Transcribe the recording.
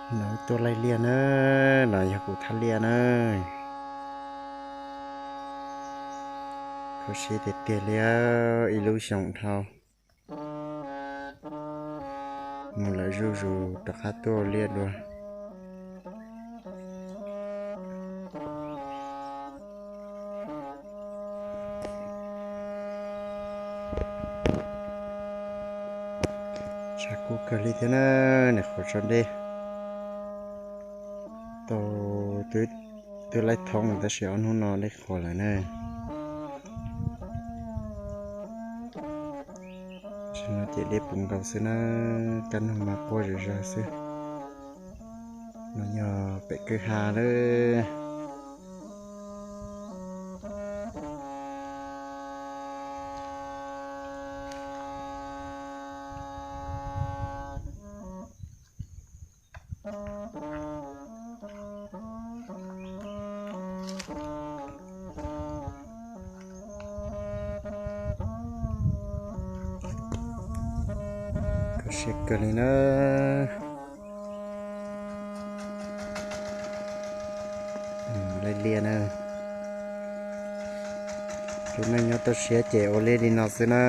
No tuaj laij liaj na, no yog kuv thaj liaj na. Kho siab tiag tiag li, ib lub xyoo dhau mus lawm zuj zus rov qab tuaj ua liaj dua. Tshav kub kawg li thiab na, nim qhuav tso dej tau, twb laib thoob tab sis ob hnub no dej qhuav lawm na. Tam sim no ces dej puv nkaus xwb na, kaj ntug mas quaj zom zaws xwb. No yog pem kwj ha lawm. Kho siab kawg li na. Laij liaj na. Tus neeg nyob toj siab ces ua liaj li no xwb na.